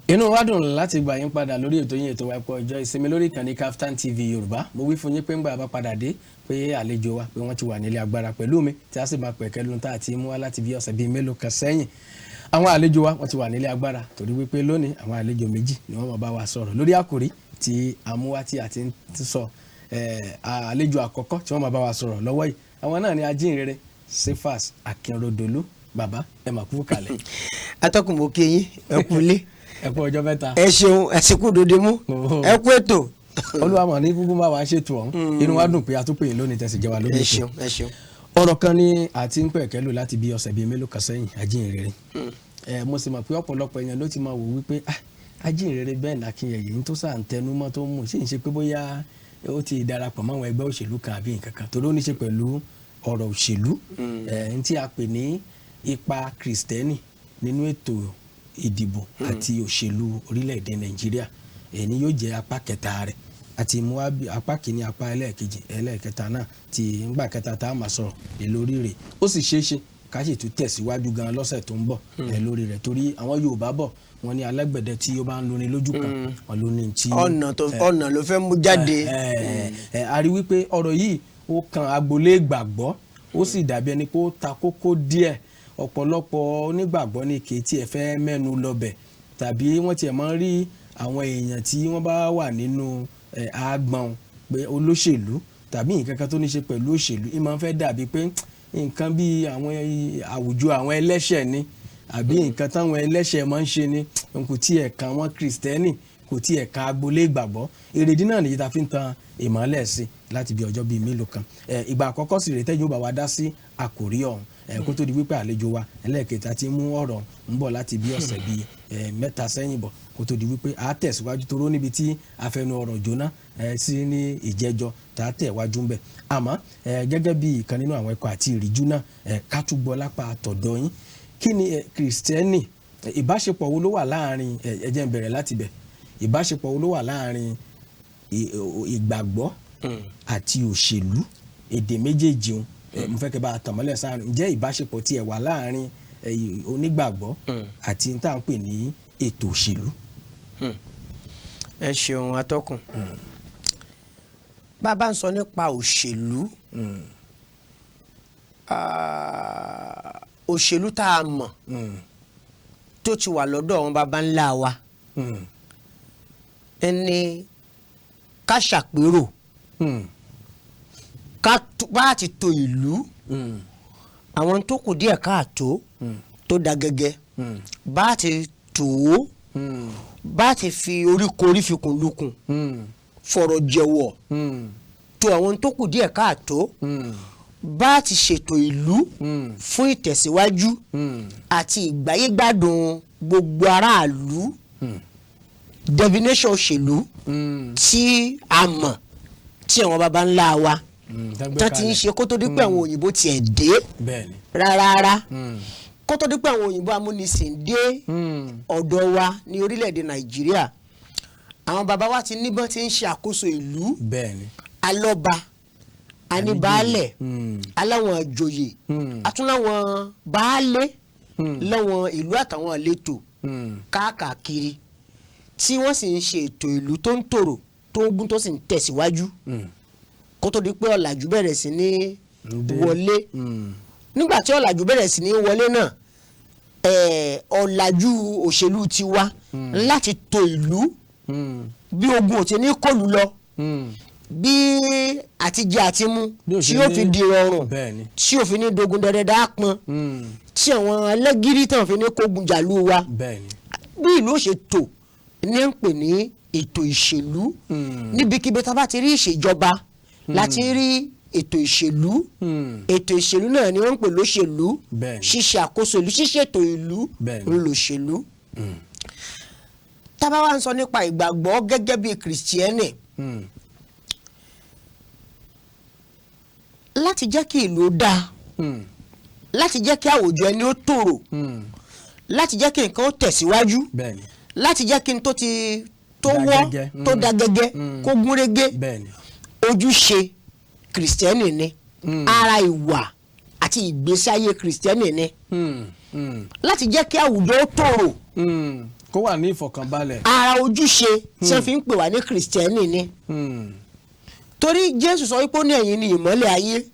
Inú wa dùn láti gbà yín padà lórí ètò yín, ètò wa, Ẹ̀kọ́ Ọjọ́ Ìsinmi lórí ìkànnì Kaftan TV Yorùbá. Mo wí fún yín pé ńgbà bá padà dé pé àlejò wa pé wọ́n ti wà nílé agbára pẹ̀lú mi, tí a sì máa pẹ̀kẹ́ lóhun tá a ti mú wá láti bí ọ̀sẹ̀ bíi mélòó kan sẹ́yìn. Àwọn àlejò wa, wọ́n ti wà nílé agbára, torí wípé lónìí àwọn àlejò méjì ni wọ́n máa bá wa sọ̀rọ̀ lórí àkòrí tí a mú wá tí a ti ń sọ. Àlejò àkọ́kọ́ tí wọ́n máa bá wa sọ̀rọ̀ lọ́wọ́ yìí, àwọn náà ni Ajínrere Cephas Akínrodolú. Bàbá, ẹ mà kú kalẹ̀. Atọ́kùn, mo kí yín, ẹ kú ilé. Ẹ kú ọjọ́ mẹ́ta. Ẹ ṣeun, ẹ sì kú dòde mú, ẹ kú ètò. Olúwa mọ̀ ní kúkú máa wá ṣètò ọ̀hún. Inú wa dùn pé a tún pè yín lónìí, tẹ̀sí jẹ́ wa lórí Ẹ ètò. ṣeun, ẹ ṣeun. Ọ̀rọ̀ kan ní àti ń pẹ̀kẹ́ lò láti bí ọ̀sẹ̀ bíi mélòó kan sẹ́yìn, Ajínrere. Ẹ mo sì mọ̀ pé ọ̀pọ̀lọpọ̀ èèyàn ló ti máa wò wípé, ah, Ajínrere bẹ́ẹ̀ Akínyẹ̀yẹ ní tó sáà ń tẹnu mọ́ tó ń mú ṣé ń ṣe pé bóyá ó ti darapọ̀ mọ́ àwọn ẹgbẹ́ òṣèlú kan àbí nǹkan kan, torí ó ní ṣe pẹ̀lú ọ̀rọ̀ òṣèlú, ẹ̀ ń tí a pè ní ipa Kìrìsìtẹ́nì nínú ètò ìdìbò àti òṣèlú orílẹ̀-èdè Nàìjíríà. Èyí ni yóò jẹ́ apá kẹta rẹ̀ àti mú wá bí apá kìíní, apá ẹlẹ́ẹ̀kejì, ẹlẹ́ẹ̀kẹta náà ti ńgbà kẹta tá a máa sọ̀rọ̀ lé lórí rẹ̀. Ó sì ṣeé ṣe ká sì tún tẹ̀síwájú gan lọ́sẹ̀ tó ń bọ̀ ẹ̀ lórí rẹ̀, torí àwọn Yorùbá bọ̀, wọ́n ní alágbẹ̀dẹ tí ó bá ń lurin lójú kan, wọ́n ló ní tí Ọ̀nà tó ọ̀nà ló fẹ́ mú jáde. Ẹ a rí wípé ọ̀rọ̀ yìí, ó kan agboolé ìgbàgbọ́, ó sì dàbí ẹni pé ó ta kókó díẹ̀. Ọ̀pọ̀lọpọ̀ onígbàgbọ́ ní kì í tiẹ̀ fẹ́ mẹ́nu lọbẹ̀, tàbí wọ́n tiẹ̀ máa ń rí àwọn èèyàn tí wọ́n bá wà nínú àgbọ̀n pé olóṣèlú tàbí nǹkan kan tó ní ṣe pẹ̀lú òṣèlú, ìmọ̀ fẹ́ dàbí pé nǹkan bí àwọn àwùjọ àwọn ẹlẹ́ṣẹ̀ ni, àbí nǹkan táwọn ẹlẹ́ṣẹ̀ máa ń ṣe ni, kò tiẹ̀ kan wọn Kìrìsìtẹ́nì, kò tiẹ̀ kan agboolé ìgbàgbọ́. Èrèdí náà nìyí tá a fi ń tan ìmọ́lẹ̀ sí láti bí ọjọ́ bíi mélòó kan. Ìgbà àkọ́kọ́ sì rèé tẹ́jú bá wa dá sí àkòrí ọ̀hún, kó tó di wípé àlejò wa ẹlẹ́ẹ̀kẹta ti mú ọ̀rọ̀ ń bọ̀ láti bí ọ̀sẹ̀ bíi 3 sẹ́yìn bọ̀, kó tó di wípé a tẹ̀síwájú, toró níbi tí a fẹnu ọ̀rọ̀ jóná sí ní ìjẹ́jọ́ tá a tẹ̀ wájú ń bẹ̀. Àmọ́ gẹ́gẹ́ bí ìkan nínú àwọn ẹ̀kọ́ àti ìríjú náà, ká tún gbọ́ lápá tọ̀dọ̀ yín, kí ni Kìrìsìtẹ́nì, ìbáṣepọ̀ wo ló wà láàrin, ẹ jẹ́ n bẹ̀rẹ̀ láti bẹ̀, ìbáṣepọ̀ wo ló wà láàrin ìgbàgbọ́ àti òṣèlú, èdè méjèèjì un? Mo fẹ́ kẹ́ bá a tàn mọ́lẹ̀ sáàrin. Ǹjẹ́ ìbáṣepọ̀ tiẹ̀ wà láàrin onígbàgbọ́ àti n tá à ń pè ní ètò òṣèlú? Ẹ ṣeun, atọ́kùn. Bá a bá ń sọ nípa òṣèlú, òṣèlú tá a mọ̀ tó ti wà lọ́dọ̀ àwọn baba ńlá wa ẹni ká ṣàpérò ká bá a ti tò ìlú, àwọn tó kù díẹ̀ káàtó tó da gẹ́gẹ́, bá a ti tò ó, bá a ti fi oríkorí fikùn lukùn, fọ̀rọ̀ jẹ̀wọ̀ tó àwọn tó kù díẹ̀ káàtó, bá a ti ṣètò ìlú fún ìtẹ̀síwájú àti ìgbáyégbádùn gbogbo aráàlú. Definition òṣèlú tí a mọ̀, tí àwọn baba ńlá wa tán ti ń ṣe kó tó di pé àwọn òyìnbó tiẹ̀ dé rárá, kó tó di pé àwọn òyìnbó amúnisìn dé ọ̀dọ̀ wa ní orílẹ̀-èdè Nàìjíríà, àwọn baba wa ti níbọn ti ń ṣe àkóso ìlú. Alọ́ba, aníbaálẹ̀, aláwọn àjòyè, atúnláwọn baálé láwọn ìlú àtàwọn ìletò káàkiri, tí wọ́n sì ń ṣe ètò ìlú tó ń tòrò, tó ń gún, tó sì ń tẹ̀síwájú, kó tó di pé ọ̀làjú bẹ̀rẹ̀ sí ní Dé. wọlé. Nígbà tí ọ̀làjú bẹ̀rẹ̀ sí ní wọlé náà, ọ̀làjú òṣèlú tiwa láti tò ìlú bí ogun ò ti ní kọlù lọ, bí àtijẹ àtimú Bí ó tí ṣe ó fi di rọrùn, tí ó fi ní dogun dẹdẹ dápọn, tí àwọn ẹlẹ́gìrì tàn fi ní kógun jàlú wa, bí ìlú ó ṣe tò ní ń pè ní ètò ìṣèlú. Níbikíbi tá a bá ti rí ìṣèjọba láti rí ètò ìṣèlú. Ètò ìṣèlú náà ni wọ́n ń pè lóṣèlú. Ṣíṣe àkóso ìlú, ṣíṣètò ìlú ń lòṣèlú. Tá a bá wá ń sọ nípa ìgbàgbọ́ gẹ́gẹ́ bí Kìrìsìtẹ́nì, láti jẹ́ kí ìlú ó dáa, láti jẹ́ kí àwùjọ ẹni ó tòrò, láti jẹ́ kí nǹkan ó tẹ̀síwájú, láti jẹ́ kí n tó ti tó Dá wọ́ gẹ́gẹ́. tó da gẹ́gẹ́, kó gún régé, ojúṣe Kìrìsìtẹ́nì ni. Ara ìwà àti ìgbésí ayé Kìrìsìtẹ́nì ni láti jẹ́ kí àwùjọ ó tòrò. Kó wà ní ìfọ̀kànbalẹ̀. Ara ojúṣe tí wọ́n fi ń pè wá ní kìrìsìtẹ́nì ni. Torí Jésù sọ wípé ó ní ẹ̀yin ni ìmọ́lẹ̀ ayé.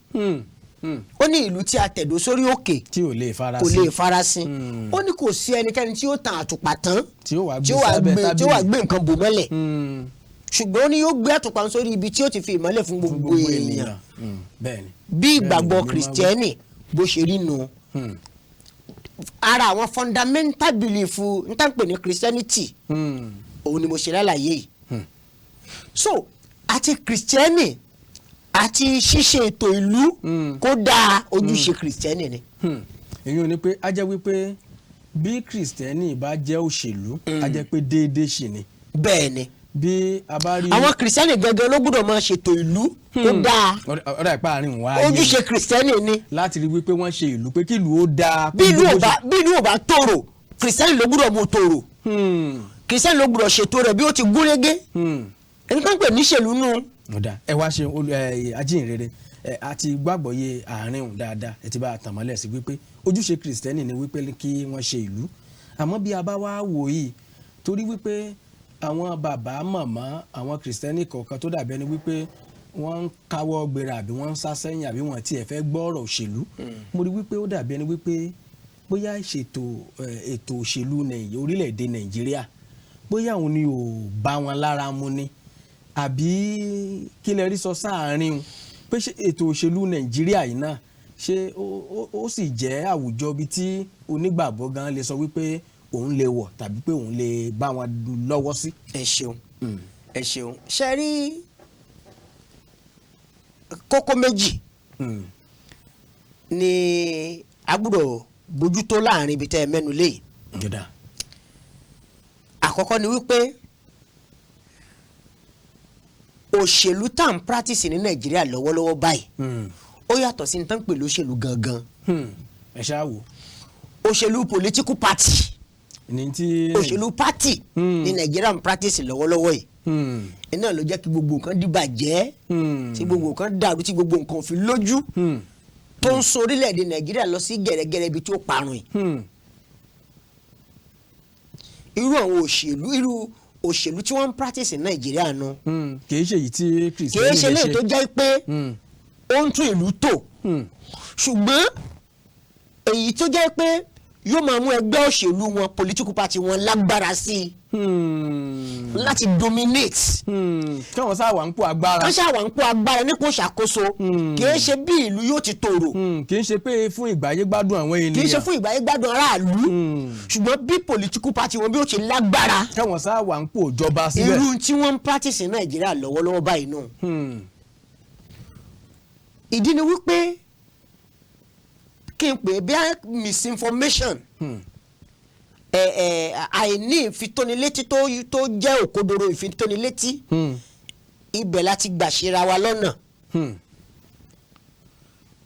Ó ní ìlú tí a tẹ̀dó sórí òkè tí ò lè farasin. Kò lè farasin. Ó ní kò sí ẹnikẹ́ni tí ó tan àtùpà tán tí ó wàá tí gbé ó wàá sábẹ́ gbé tí ó wàá tábìlì. Gbé nǹkan bò mọ́lẹ̀, ṣùgbọ́n ó ní yóò gbé àtùpà sórí ibi tí ó ti fi ìmọ́lẹ̀ fún fún gbogbo èèyàn. Bẹ́ẹ̀ ni. Bí ìgbàgbọ́ Bẹ́ẹ̀ ni, kìrìsìtẹ́nì bó ṣe rí nu. Ara àwọn fundamental belief n tá n pè ní Christianity, òun ni mo ṣe lálàyé yìí. So àti kìrìsìtẹ́nì àti ṣíṣe ètò ìlú kó dáa, ojúṣe kìrìsìtẹ́nì ni. Èyí ò ní pé á jẹ́ wípé bí kìrìsìtẹ́nì bá jẹ́ òṣèlú, á jẹ́ pé déédéé ṣì ni. Bẹ́ẹ̀ ni. Bí a bá rí. Àwọn kìrìsìtẹ́nì gangan ló gbọ́dọ̀ máa ṣètò ìlú kó dáa. Ọ̀rọ̀ ìpa àárín wa yé mi. Ojúṣe kìrìsìtẹ́nì ni. Láti rí wípé wọ́n ṣe ìlú pé kí ìlú ó dáa. Bí ìlú ò bá tòrò, kìrìsìtẹ́nì ló gbọ́dọ̀ mú tòrò. Kìrìsìtẹ́nì ló gbọ́dọ̀ ṣètò rẹ̀ bí ó ti gúnrégé. Nǹkan pè níṣèlú nù. Ọ̀dà, ẹ wá ṣe ajíhìnrere ẹ àti gbàgbọ́yé àárín òun dáadáa. Ẹ ti bá a tàn mọ́lẹ̀ sí wípé ojúṣe kìrìsìtẹ́nì ni wípé kí wọ́n ṣe ìlú. Àmọ́ bí a bá wá wò yìí, torí wípé àwọn bàbá màmá àwọn kìrìsìtẹ́nì kọ̀ọ̀kan tó dàbí ẹni wípé wọ́n ń káwọ́ gbéra àbí wọ́n ń sá sẹ́yìn àbí wọ́n tiẹ̀ fẹ́ gbọ́ ọ̀rọ̀ òṣèlú, mo rí wípé ó dàbí ẹni wípé bóyá ìṣètò ètò òṣèlú orílẹ̀-èdè Nàìjíríà, bóyá òun ni ò bá wọn lára mu ni, àbí kí lẹ rí sọ sáàárín un pé ṣé ètò òṣèlú Nàìjíríà yìí náà, ṣé ó sì jẹ́ àwùjọ bíi tí onígbàgbọ́ gan lè sọ wípé òun lè wọ̀ tàbí pé òun lè bá wọn lọ́wọ́ sí? Ẹ ṣeun, ẹ ṣeun. Ṣe rí kókó méjì ni a gbọ́dọ̀ bójútó láàrin ibi tẹ́ ẹ mẹ́nu lé yìí. Jọ̀dá. Àkọ́kọ́ ni wípé òṣèlú tá à ń practice ní Nàìjíríà lọ́wọ́lọ́wọ́ báyìí, ó yàtọ̀ sí ní tán pè lóṣèlú gangan. Ẹ ṣáà wò. Òṣèlú political party, ní tí. òṣèlú party ní Nàìjíríà ń practice lọ́wọ́lọ́wọ́ yìí. Iná ló jẹ́ kí gbogbo nǹkan dìbàjẹ́, tí gbogbo nǹkan dàrú, tí gbogbo nǹkan fi lójú, tó ń sọ orílẹ̀-èdè Nàìjíríà lọ sí gẹ̀rẹ́gẹ̀rẹ́ ibi tí ó parun yìí. Irú àwọn òṣèlú, irú òṣèlú tí wọ́n ń practice ní Nàìjíríà nu. Kì í ṣe èyí tí kì í kìrìsìtẹ́nì ṣe lè léyìí ṣe. tó jẹ́ pé ó ń tún ìlú tò, ṣùgbọ́n èyí tó jẹ́ pé yóò máa mú ẹgbẹ́ òṣèlú wọn, political party wọn, lágbára sí i láti dominate. Kí wọ́n sáà wà ń kó agbára. Kán ṣáà wà ń kó agbára nípò ìṣàkóso. Kì í ṣe bí ìlú yóò ti tòrò. Kì í ṣe pé fún ìgbáyé gbádùn àwọn ènìyàn. Kì í ṣe fún ìgbáyé gbádùn aráàlú, ṣùgbọ́n bí political party wọn bí ó ṣe lágbára. Kí wọ́n sáà wà ń kó ìjọba síbẹ̀. Irú tí wọ́n ń practice ní Nàìjíríà lọ́wọ́lọ́wọ́ báyìí náà. Ìdí ni wípé kí n pè é bí misinformation, ẹ ẹ àìní ìfitónilétí tó jẹ́ òkodoro ìfitónilétí, ibẹ̀ láti gbà ṣera wa lọ́nà.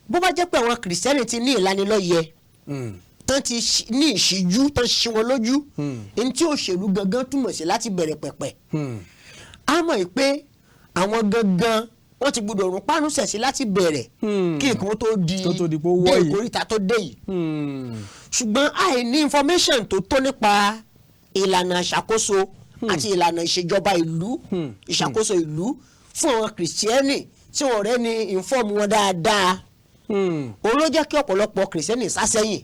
Bó bá jẹ́ pé àwọn kìrìsìtẹ́nì ti ní ìlanilọ́yẹ, tán ti ní ìṣíjú, tán ṣí wọn lójú ní tí òṣèlú gangan túmọ̀ sí láti bẹ̀rẹ̀ pẹ̀pẹ̀, á mọ̀ pé àwọn gangan wọ́n ti gbọ́dọ̀ rún pánú sẹ̀sí láti bẹ̀rẹ̀ kí nǹkan tó di Tó tó di pé ó wọ́ dé yìí. ìkóríta tó dé yìí. Ṣùgbọ́n àìní information tó tó nípa ìlànà ìṣàkóso àti ìlànà ìṣèjọba ìlú, ìṣàkóso ìlú fún àwọn kìrìsìtẹ́nì tí wọ́n rẹ́ ní inform wọn dáadáa, òun ló jẹ́ kí ọ̀pọ̀lọpọ̀ kìrìsìtẹ́nì sá sẹ́yìn.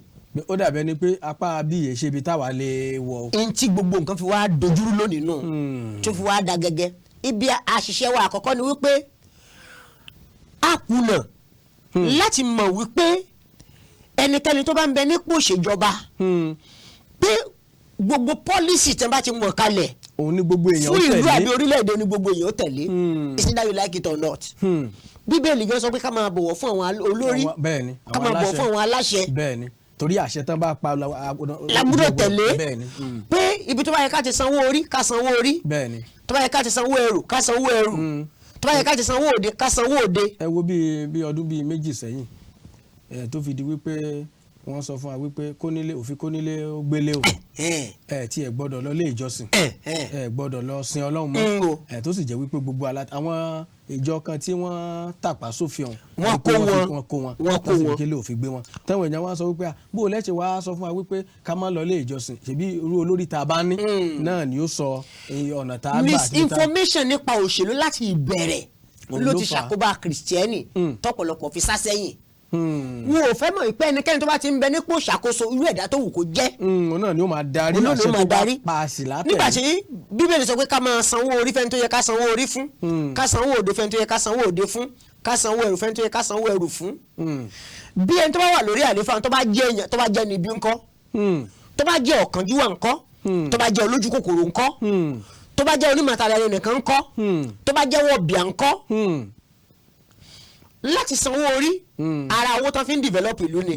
Ó dàbí ẹni pé apá bíyè ṣe ibi táwa lè wọ̀. N tí gbogbo nǹkan fi wá dojúrú lónìí nù, tó fi wá da gẹ́gẹ́. Ibi àṣìṣe wa àkọ́kọ́ ni wípé a kùnà láti mọ̀ wípé ẹnikẹ́ni tó bá ń bẹ nípò ìṣèjọba, pé gbogbo policy tí wọ́n bá ti mọ̀ kalẹ̀ òun ní gbogbo èèyàn ó fún ìlú tẹ̀lé. àbí orílẹ̀-èdè ní gbogbo èèyàn ó tẹ̀lé. It's either you like it or not. Bíbélì gan sọ pé ká máa bọ̀wọ̀ fún àwọn olórí, bẹ́ẹ̀ ni, ká àwọn máa bọ̀wọ̀ aláṣẹ. fún àwọn aláṣẹ. Bẹ́ẹ̀ ni, torí àṣẹ tán bá pa La gbọ́dọ̀ tẹ̀lé. Bẹ́ẹ̀ ni. Pé ibi tó bá yẹ ká ti sanwó orí, ká sanwó orí. Bẹ́ẹ̀ ni. Tó bá yẹ ká ti sanwó ẹrù, ká sanwó ẹrù. Tó bá yẹ ká ti sanwó òde, ká sanwó òde. Ẹ wo bíi ọdún bíi 2 sẹ́yìn ẹ tó fi di wípé Wọ́n sọ fún wa wípé kónílé, òfin kónílé ó gbélé o, ẹ tí ẹ gbọ́dọ̀ lọ ilé ìjọsìn, ẹ gbọ́dọ̀ lọ sin Ọlọ́run mọ́. Ẹ tó sì jẹ́ wípé gbogbo àwọn ìjọ kan tí wọ́n tàpá sófin ọ̀hún, Wọ́n kó wọn. wọ́n kó wọn. Wọ́n kó Wọ́n sì wọn. fi kélé òfin gbé wọn. Táwọn èèyàn wá sọ wípé, à, bó o lẹ́sẹ̀ wá sọ fún wa wípé ká má lọ ilé ìjọsìn, ṣèbí irú olórí tá a bá ní náà ni ó sọ ọ̀nà tá a gbà àti tá a Misinformation nípa òṣèlú láti ìbẹ̀rẹ̀ Òun ló ló ti fà á. ṣàkóbá Kìrìsìtẹ́nì tọ́pọ̀lọpọ̀ fi sá sẹ́yìn. Wọn ò fẹ́ mọ̀ pé ẹnikẹ́ni tó bá ti ń bẹ nípò ṣàkóso, irú ẹ̀dá tó wù kó jẹ́, Òun náà ni ó máa darí. òun náà ló Àṣẹ máa tó bá darí. pa sí látẹ̀lé. Nígbà tí Bíbélì sọ pé ká máa sanwó orí fẹ́ni tó yẹ ká sanwó orí fún, ká sanwó òde fẹ́ni tó yẹ ká sanwó òde fún, ká sanwó ẹrù fẹ́ni tó yẹ ká sanwó ẹrù fún, bí ẹni tó bá wà lórí àlééfà, tó bá jẹ́ èèyàn, tó bá jẹ́ níbí ńkọ́? Tó bá jẹ́ ọ̀kánjúwà ńkọ́? Tó bá jẹ́ olójú kòkòrò ńkọ́? Tó bá jẹ́ onímọ̀tara ẹni nìkan ńkọ́? Tó bá jẹ́ wọ̀bìà ńkọ́? Láti sanwó orí, ara owó tán fi ń develop ìlú ni.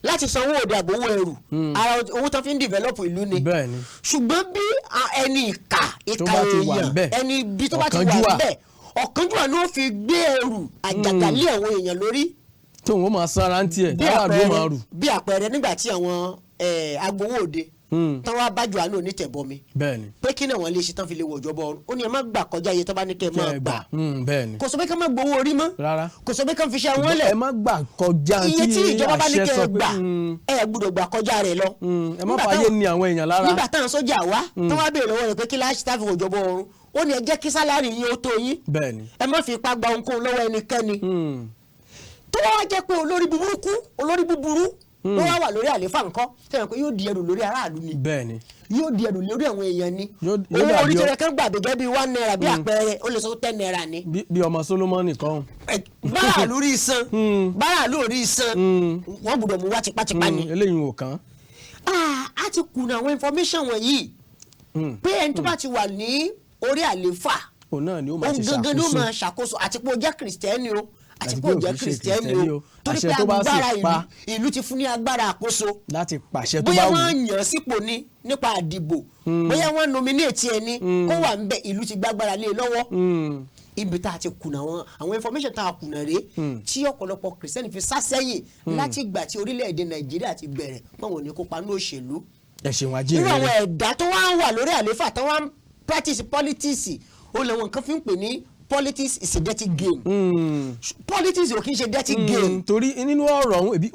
Láti sanwó òde àbówó ẹrù, ara owó tán fi ń develop ìlú ni. Ṣùgbọ́n bí ẹni ìkà, Tó ìkà bá ti wà èèyàn, ńbẹ̀, ẹni ibi tó bá ti wà ọ̀kánjúwà. ńbẹ̀, ọ̀kánjúwà ló fi gbé ẹrù àjàgà lé àwọn èèyàn lórí. Tóun ó máa sanra ń tiẹ̀, Bí táwọn àdúgbò máa àpẹẹrẹ rù. Bí àpẹẹrẹ, nígbà tí àwọn agbowó òde tán wá bá Jòhánù onítẹ̀bọmi pé kí náà wọ́n lè ṣe tán fi lè wọ̀ ìjọba ọ̀run, ó ní ẹ má gbà kọjá iye tó bá ní kẹ́ ẹ Kẹ́ máa ẹ gbà. gbà. Kò sọ pé ká má gbowó orí mọ́. Rárá. Kò sọ pé ká fi ṣe àwọn lẹ̀. Ẹ má gbà kọjá Iye tí ìjọba bá ní àṣẹ kẹ́ sọ ẹ pé, gbà, ẹ gbọ́dọ̀ gbà kọjá rẹ̀ lọ. Ẹ má Nígbà fààyè ní àwọn èèyàn lára. Nígbà táwọn sójà wá, tán wá béèrè lọ́wọ́ rẹ̀ pé kí láṣẹ tá fi wọ̀ ìjọba ọ̀run, ó ní ẹ jẹ́ kí salary yín ó tó yín, ẹ má fi ipá gba ohunkóhun lọ́wọ́ ẹnikẹ́ni. Tó wá jẹ́ pé olórí búburú, olórí búburú ló wá wà lórí àlééfà ńkọ́? Sẹ́yìn pé yóò di ẹrù lórí aráàlú ni? Yóò di ẹrù lórí àwọn èèyàn ni. Yóò Owó dàbí orí tó yẹ kán gbà gẹ́gẹ́ bí ₦1 bí àpẹẹrẹ, ó lè sọ ₦10 ni. Bí ọmọ Solomoni kan. Báráàlú rí san, báráàlú ò rí san, wọ́n gbọ́dọ̀ mú wá tipátipá ni. Eléyìí ò kàn. Ah, a ti kùnà àwọn information wọ̀nyí pé ẹni tó bá ti wà ní orí àlééfà, Òun náà ni ó máa òun ṣe gangan ló ṣàkóso. máa ṣàkóso, àti pé o jẹ́ Kìrìsìtẹ́nì o, àti Àti pé pé o ò jẹ́ kìí ṣe Kìrìsìtẹ́nì Kìrìsìtẹ́nì o, o. torí Àṣẹ pé tó bá sì agbára ìlú, pa. ìlú ti fún ní agbára àkóso Láti pàṣẹ tó bóyá bá wù ú. wọ́n yàn án sípò ní nípa àdìbò, bóyá wọ́n nominate ẹni kó wà ń bẹ, ìlú ti gbàgbára lé e lọ́wọ́. Ibi tá a ti kùnà, àwọn information tá a kùnà rèé tí ọ̀pọ̀lọpọ̀ Kìrìsìtẹ́nì fi sá sẹ́yìn láti ìgbà tí orílẹ̀-èdè Nàìjíríà ti bẹ̀rẹ̀, pé wọn ò ní kópa ní òṣèlú. Ẹ ṣeun Irú ajínrere. àwọn ẹ̀dá tó wá ń wà lórí àlééfà tó wá ń practice politics, ó làwọn nǹkan fi ń pè ní politics is a dirty game. Politics ò kí ń ṣe dirty game. Torí nínú ọ̀rọ̀ ọ̀hún, ebi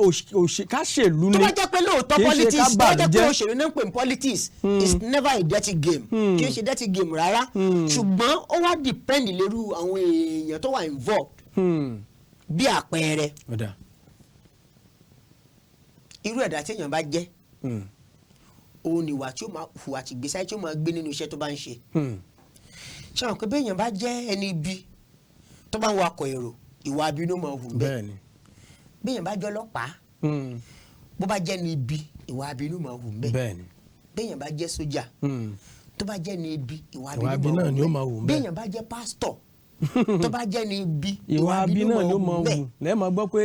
ká ṣèlú Tó ni. bá jẹ́ pé lóòótọ́ Kì í ṣe politics, ká tó bá jẹ́ pé bàlújẹ́. òṣèlú náà ń pè ní politics, is never a dirty game. Kì í ṣe dirty game rárá, ṣùgbọ́n ó wá depend lérú àwọn èèyàn tó wà involved. Bí àpẹẹrẹ, Ọ̀dà. irú ẹ̀dá tí èèyàn bá jẹ́, òun ni ìwà tí ó máa hùwà àti ìgbésí ayé tí ó máa gbé nínú iṣẹ́ tó bá ń ṣe. Ṣé àwọn pé bí èèyàn bá jẹ́ ẹni ibi tó bá ń wakọ̀ èrò, ìwà abínú máa hù bẹ́ẹ̀? Bí èèyàn bá jẹ́ ọlọ́pàá, bó bá jẹ́ ní ibi, ìwà abínú máa hù bẹ́ẹ̀. Bí èèyàn bá jẹ́ sójà, tó bá jẹ́ ní ibi, ìwà Ìwà abínú ibi máa náà hù ni ó máa hù bẹ́ẹ̀. Bí bẹ́ẹ̀. èèyàn bá jẹ́ pásítọ̀, tó bá jẹ́ ní ibi, Ìwà abí náà ni ó máa bẹ́ẹ̀. wù. Lẹ́ẹ̀ gbọ́ pé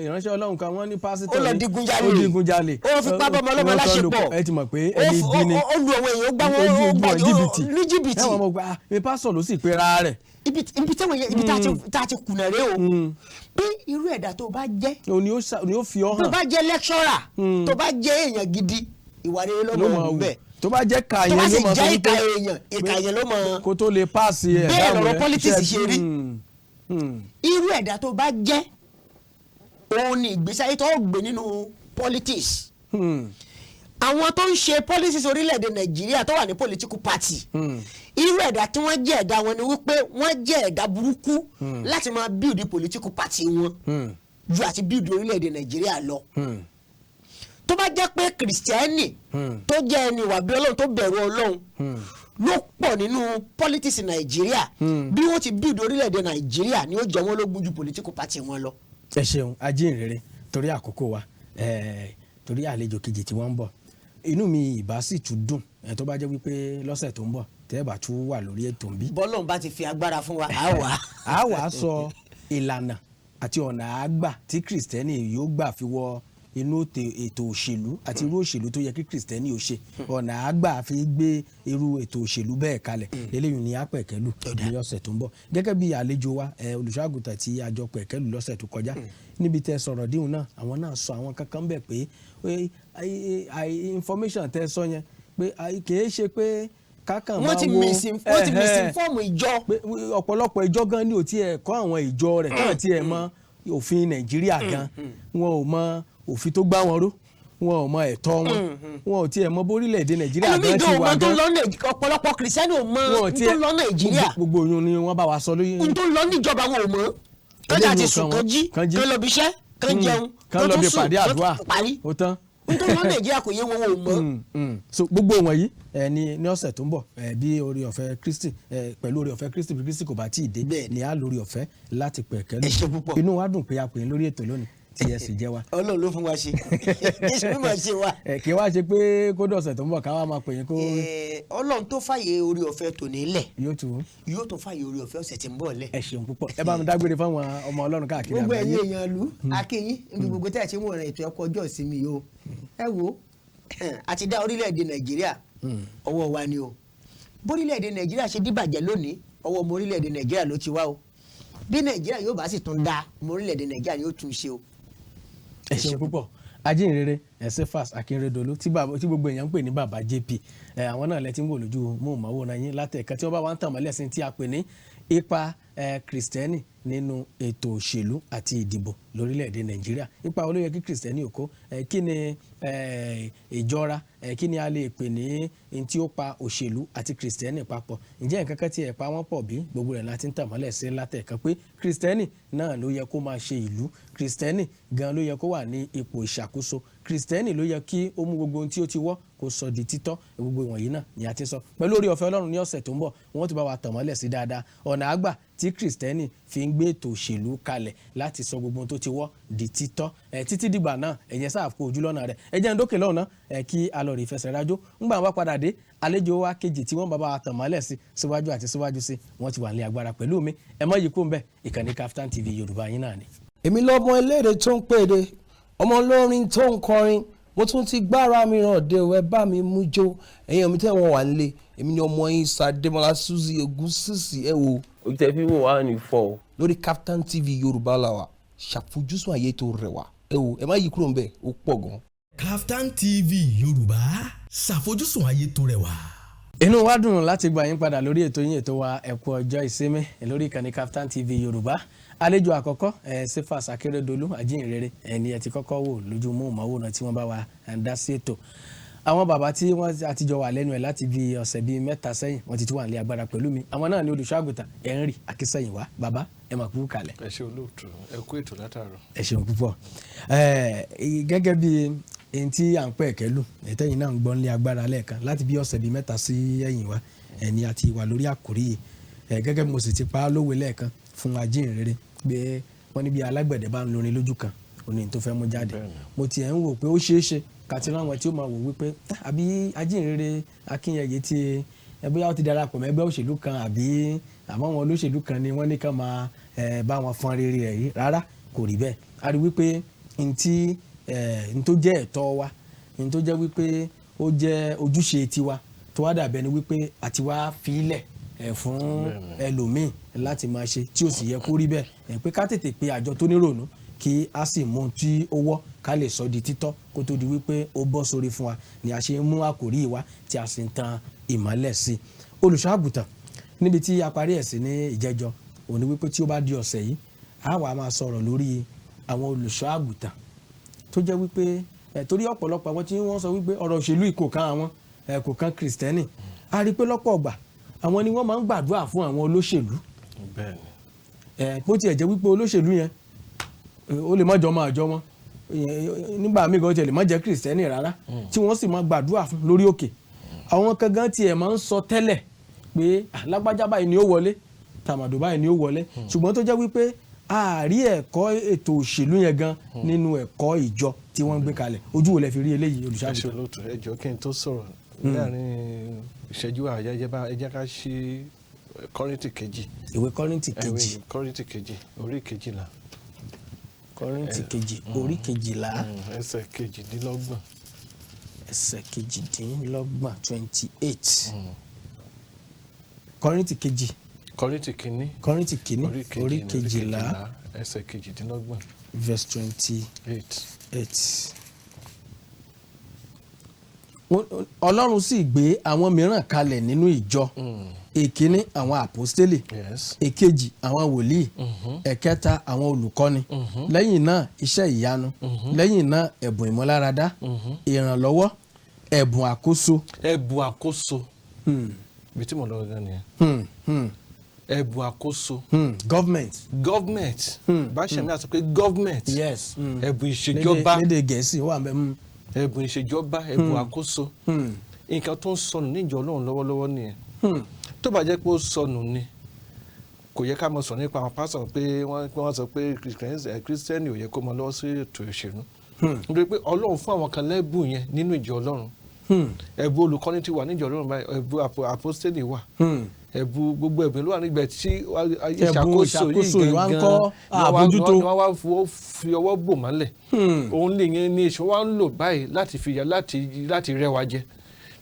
ìránṣẹ́ Ọlọ́run kan, wọ́n ní pásítọ̀ Ó lọ ni, digunjalè. ó digunjalè. Ó fipá bá ọmọ ọlọ́mọ Wọ́n kàn lò láṣepọ̀. Ẹ ti mọ̀ pé Ó ẹni ibi ni. Ó lu àwọn èèyàn, ó gbá wọn, Ojú ó ojú gbá wọn jìbìtì. ní jìbìtì. Ẹ wọ́n mọ̀ pé, ah, mi pásítọ̀ ló sì pera rẹ̀. Ibi táwọn yẹn, ibi tá a ti kùnà rèé o, pé irú ẹ̀dá tó bá jẹ́, Òun ni ó fi ọ́ tó hàn. bá jẹ́ lecturer, tó bá jẹ́ èèyàn gidi, ìwà rere ló Ló máa máa hù wù. bẹ́ẹ̀. Tó bá jẹ́ ka Tó bá yẹn sì ló máa sọ jẹ́ wípé ìka èèyàn, ìka èèyàn ló máa. Kó tó lè páàsì ẹ̀ Bẹ́ẹ̀ dáhùn lọ̀rọ̀ rẹ̀, politics iṣẹ́- ṣe rí. Irú ẹ̀dá tó bá jẹ́, òun ni ìgbésí ayé tó gbé nínú politics. Àwọn tó ń ṣe politics orílẹ̀-èdè Nàìjíríà tó wà ní political party, irú ẹ̀dá tí wọ́n jẹ́, ẹ̀dá wọn ni wípé wọ́n jẹ́ ẹ̀dá burúkú láti máa build political party wọn ju àti build orílẹ̀-èdè Nàìjíríà lọ. Tó bá jẹ́ pé Kìrìsìtẹ́nì tó jẹ́ ẹni ìwà bí Ọlọ́run, tó bẹ̀rù Ọlọ́run ló pọ̀ nínú politics Nàìjíríà, bí wọ́n ti build orílẹ̀-èdè Nàìjíríà ni ó jẹ wọ́n lógún ju political party wọn lọ. Ẹ ṣeun ajínrere. Torí àkókò wa, torí àlejò kejì tí wọ́n ń bọ̀, inú mi ìbá sì tún dùn tó bá jẹ́ wípé lọ́sẹ̀ tó ń bọ̀, tẹ́ ẹ bá tún wà lórí ètò ń bí. Bọ́lọ́run bá ti fi agbára fún wa, á wà. A wàá sọ ìlànà àti ọ̀nà àgbà tí Kìrìsìtẹ́nì yóò gbà fi wọ inú ètò òṣèlú àti irú òṣèlú tó yẹ kí kìrìsìtẹ́nì ó ṣe, ọ̀nà àgbà fi gbé irú ètò òṣèlú bẹ́ẹ̀ kalẹ̀. Eléyìí ni a pẹ̀kẹ́lù ní ọ̀sẹ̀ tó ń bọ̀. Gẹ́gẹ́ bí àlejò wa, olùṣọ́àgùtàn tí a jọ pẹ̀kẹ́lù lọ́sẹ̀ tó kọjá, níbi tẹ́ sọ̀rọ̀ díhùn náà, àwọn náà sọ àwọn kankan bẹ̀ pé information tẹ́ sọ yẹn pé kìí ṣe pé kákan máa wo Wọ́n ti misinform ìjọ. Pé ọ̀pọ̀lọpọ̀ ìjọ gan ni ò tiẹ̀ kọ́ àwọn ìjọ rẹ̀ kàn tiẹ̀ mọ òfin Nàìjíríà gan, wọn ò mọ òfin tó gbá wọn ró, wọn ò mọ ẹ̀tọ́ wọn, wọn ò tiẹ̀ mọ bórílẹ̀-èdè Nàìjíríà gan ti wà gan. Ọ̀pọ̀lọpọ̀ kìrìsìtẹ́nì ò mọ ohun tó ń lọ Nàìjíríà. Gbogbo oyún ni wọ́n bá wa sọ lóyún. Ohun tó ń lọ níjọba wọn ò mọ̀. Kọjá ti sùn, kan jí, kan lọ bí iṣẹ́, kan jẹun, kan lọ bí pàdé àdúrà, parí. Ó tán. Ohun tó ń lọ Nàìjíríà kò yé wọn, ò mọ̀. So gbogbo wọ̀nyí ní ní ọ̀sẹ̀ tó ń bọ̀, bí orí ọ̀fẹ́ Kristi, pẹ̀lú orí ọ̀fẹ́ Kristi, bí Kristi kò bá tí ì dé, ní á lórí ọ̀fẹ́ láti pẹ̀kẹ́ lù. Inú wa dùn pé a pè é lórí ètò lónìí tí ẹ sì jẹ́ wa. Ọlọ́run ló fún wa ṣe, Jésù mímọ̀ ṣe wa. Kí wá ṣe pé kó dọ̀sẹ̀ tó ń bọ̀ ká wá máa pè yín kó. Ọlọ́run tó fàyè orí ọ̀fẹ́ tòní lẹ̀ yóò tún yóò tún fàyè orí ọ̀fẹ́ ọ̀sẹ̀ tí ń bọ̀ lẹ̀. Ẹ ṣeun púpọ̀. Ẹ bá mi dágbére fáwọn ọmọ Ọlọ́run káàkiri àgbáyé. Gbogbo ẹ̀yin èèyàn ìlú akínyín níbi gbogbo tẹ́ ẹ̀ ṣe ń wọ̀n ètò ẹ̀kọ́ ọjọ́ ìsinmi yìí o. Ẹ wo, àti dá orílẹ̀-èdè Nàìjíríà, ọwọ́ wa ni o. Bórílẹ̀-èdè Nàìjíríà ṣe díbàjẹ́ lónìí, ọwọ́ ọmọ orílẹ̀-èdè Nàìjíríà ló ti wá o. Bí Nàìjíríà yóò bá sì tún dá, ọmọ orílẹ̀-èdè Nàìjíríà yóò tún ṣe o. Ẹ ṣeun púpọ̀. Ajínrere Cephas Akérèdọ́lù tí gbogbo èèyàn ń pè ní Bàbá JP, àwọn náà lẹ ti ń wò lójú móhùnmáwòrán yín látẹ̀ka tí wọ́n bá wá ń tàn mọ́lẹ̀ sí tí a pè ní ipa kìrìsìtẹ́nì nínú ètò òṣèlú àti ìdìbò lórílẹ̀‐èdè Nàìjíríà. Ipa wo ló yẹ kí kìrìsìtẹ́nì ó kó? Kí ni ìjọra? Kí ni a lè pè ní n tí ó pa òṣèlú àti kìrìsìtẹ́nì papọ̀? Ǹjẹ́ nǹkan kan tí ẹ̀ pa wọ́n pọ̀ bí? Gbogbo rẹ̀ láti ń tàn mọ́lẹ̀ sí látẹ̀kan pé kìrìsìtẹ́nì náà ló yẹ kó máa ṣe ìlú, kìrìsìtẹ́nì gan ló yẹ kó wà ní ipò ìṣàkóso, kìrìsìtẹ́nì ló yẹ kí ó mú gbogbo ohun tí ó ti wọ́ kó sọ di títọ́. Gbogbo ìwọ̀nyí náà ni a ti sọ. Pẹ̀lú orí ọ̀fẹ́ Ọlọ́run, ní ọ̀sẹ̀ tó ń bọ̀, wọ́n ti bá wa tàn mọ́lẹ̀ sí dáadáa ọ̀nà àgbà tí kìrìsìtẹ́nì fi ń gbé ètò òṣèlú kalẹ̀ láti sọ gbogbo ohun tó ti wọ́ di títọ́. Títí dìgbà náà, ẹ̀yẹn sáà kó ojú lọ́nà rẹ̀. Ẹ jẹ́ ń dókè lọ́nà kí a lọ rí ìfẹsẹ̀ rájò. Ńgbà wá padà dé, àlejò wa kejì tí wọ́n bá wa tàn mọ́lẹ̀ sí síwájú àti síwájú sí, wọ́n ti wà ní agbára pẹ̀lú mi. Ẹ mọ́ yìí kó ń bẹ̀, ìkànnì Kaftan TV Yorùbá yín náà ni. Èmi lọ́mọ eléèrè tó ń pèdè, ọmọ olórin tó ń kọrin, mo tún ti gbára mi ràn dé o, ẹ bá mi mú jó. Ẹ̀yin ọmọ tẹ́ wọ́n wà nílé, èmi ni ọmọ yín Sàdémọ́lá Suzy Ògúnsìsì, ẹ wo. Ojú tẹ fi wò wá ní fọ o. Lórí Kaftan TV Yorùbá la wà, ṣàfojúsùn ayé tó rẹwà. Ẹ wo, ẹ má yí kúrò ńbẹ̀, ó pọ̀ gan. Kaftan TV Yorùbá, ṣàfojúsùn ayé tó rẹwà. Inú wa dùn láti gbà yín padà lórí ètò yín, ètò wa, Ẹ kú ọjọ́ ìsinmi, lórí ìkànnì Kaftan TV Yorùbá. Àlejò àkọ́kọ́, Cephas Akérèdọ́lù, ajínrere ẹni ẹ ti kọ́kọ́ wò lójú móhùnmáwòrán tí wọ́n bá wa dá sí ètò. Àwọn bàbá tí wọ́n àtijọ́ wà lẹ́nu ẹ̀ láti bí ọ̀sẹ̀ 3 sẹ́yìn, wọ́n ti tún wà ní agbára pẹ̀lú mi. Àwọn náà ni olùṣọ́àgùtàn Henry Akínsẹ́yìnwá. Bàbá, ẹ mà kú kalẹ̀. Ẹ ṣe olóòtú, ẹ kú ètò látàárọ̀. Ẹ ṣeun púpọ̀. Gẹ́gẹ́ bí ẹni tí à ń pẹ́ ẹ̀kẹ́lù ẹ̀tẹ́yìn náà ń gbọ́ nílé agbára lẹ́ẹ̀kan láti bí ọ̀sẹ̀ 3 sí ẹ̀yìn wa, ẹni àti wà lórí àkórí yìí. Gẹ́gẹ́ bí mo sì ti pa á lówe lẹ́ẹ̀kan fún ajínrere pé wọ́n ní bí alágbẹ̀dẹ bá ń lorin lójú kan, òní tó fẹ́ mú jáde. Mo tiẹ̀ ń wò pé ó ṣeé ṣe kàtí láwọn tí ó máa wò wípé àbí ajínrere Akínyẹyẹ tí bóyá ó ti darapọ̀ mẹ́gbẹ́ òṣèlú kan, àbí àmọ́ wọn olóṣèlú kan ni wọ́n ní kàn máa bá wọn fọn rere rẹ̀ yìí. Rárá, kò rí bẹ́ẹ̀. A rí wípé ntí n tó jẹ́ ẹ̀tọ́ wa, n tó jẹ́ wípé ó jẹ́ ojúṣe tiwa, tó wá dàbẹ́ ni wípé àti wá filẹ̀ fún ẹlòmíì láti máa ṣe, tí ó sì yẹ kó rí bẹ́ẹ̀, pé ká tètè pe àjọ tó nírònú kí a sì mú tí ó wọ́ ká lè sọ di títọ́ kó tó di wípé ó bọ́ sórí fún wa ni a ṣe ń mú àkòrí wa tí a sì ń tan ìmọ́lẹ̀ sí i. Olùṣọ́ àgùntàn, níbi tí a parí ẹ̀ sí ní ìjẹ́jọ́ òní wípé tí ó bá di ọ̀sẹ̀ yìí, a wà máa sọ̀rọ̀ lórí àwọn olùṣọ́ àgùntàn tó jẹ́ wípé torí ọ̀pọ̀lọpọ̀ àwọn tí wọ́n sọ wípé ọ̀rọ̀ òṣèlú kò kan àwọn, kò kan kìrìsìtẹ́nì, a rí i pé lọ́pọ̀ ọgbà àwọn ni wọ́n máa ń gbàdúrà fún àwọn olóṣèlú. Bó tiẹ̀ jẹ́ wípé olóṣèlú yẹn ó lè má jọ máa jọ wọn nígbà míì gan, tiẹ̀ lè má jẹ́ kìrìsìtẹ́nì rárá, tí wọ́n sì máa gbàdúrà fún lórí òkè. Àwọn kan gan tiẹ̀ máa ń sọ tẹ́lẹ̀ pé lágbájá báyìí ni ó wọlé, tàmàdò báyìí ni ó wọlé, ṣùgbọ́n tó jẹ́ wípé àárí ẹ̀kọ́ ètò òṣèlú yẹn gan nínú ẹ̀kọ́ ìjọ tí wọ́n ń gbé kalẹ̀. Ojú wo lẹ fi rí eléyìí, olùṣàgùtàn? Ẹ ṣe olóòtú, ẹ jọ̀ọ́, kí n tó sọ̀rọ̀ láàrin ìṣẹ́jú àyà, ẹ jẹ́ ká ṣí Kọ́ríńtì kejì. Ìwé Kọ́ríńtì kejì. Ìwé Kọ́ríńtì kejì, orí 12. Kọ́ríńtì kejì orí 12. Ẹsẹ̀ 28. Ẹsẹ̀ 28, 28. Kọ́ríńtì kejì. Kọ́ríńtì kìíní. Kọ́ríńtì kìíní orí 12, ẹsẹ̀ 28. Verse 28. Eight. Ọlọ́run sì gbé àwọn mìíràn kalẹ̀ nínú ìjọ: èkíní, àwọn àpọ́stélì; èkejì, àwọn wòlíì; ẹ̀kẹta, àwọn olùkọ́ni; lẹ́yìn náà, iṣẹ́ ìyanu; lẹ́yìn náà, ẹ̀bùn ìmúláradá, ìrànlọ́wọ́, ẹ̀bùn àkóso. Ẹ̀bùn àkóso, ibi tí mo lọ gan nìyẹn. Ẹ̀bùn àkóso. Government. Government, bá ṣe mi àti pé government. Ẹ̀bùn ìṣèjọba. Lédè Gẹ̀ẹ́sì ó wà ń bẹ̀. Ẹ̀bùn ìṣèjọba, ẹ̀bùn àkóso. Nǹkan tó ń sọnù níjọ Ọlọ́run lọ́wọ́lọ́wọ́ nìyẹn. Tó bá jẹ́ pé ó sọnù ni, kò yẹ ká máa sọ nípa àwọn pásítọ̀ pé wọ́n sọ pé Kírísítẹ́nì ò yẹ kó máa lọ́wọ́ sí ètò ìṣèlú, nítorí pé Ọlọ́run fún àwọn kan lẹ́bùn yẹn nínú ìjọ Ọlọ́run. Ẹ̀bùn olùkọ́ni ti wà níjọ Ọlọ́run báyìí, ẹ̀bùn àpọ́stélì wà, ẹ̀bùn gbogbo ẹ̀bùn ló wà nígbà tí Ẹ̀bùn ìṣàkóso yìí wá ń kọ́ àbójútó. Ni wọ́n wá fi ọwọ́ bò mọ́lẹ̀. Òun lè yẹn ní èso wa ń lò báyìí láti fi láti rẹ́ wa jẹ,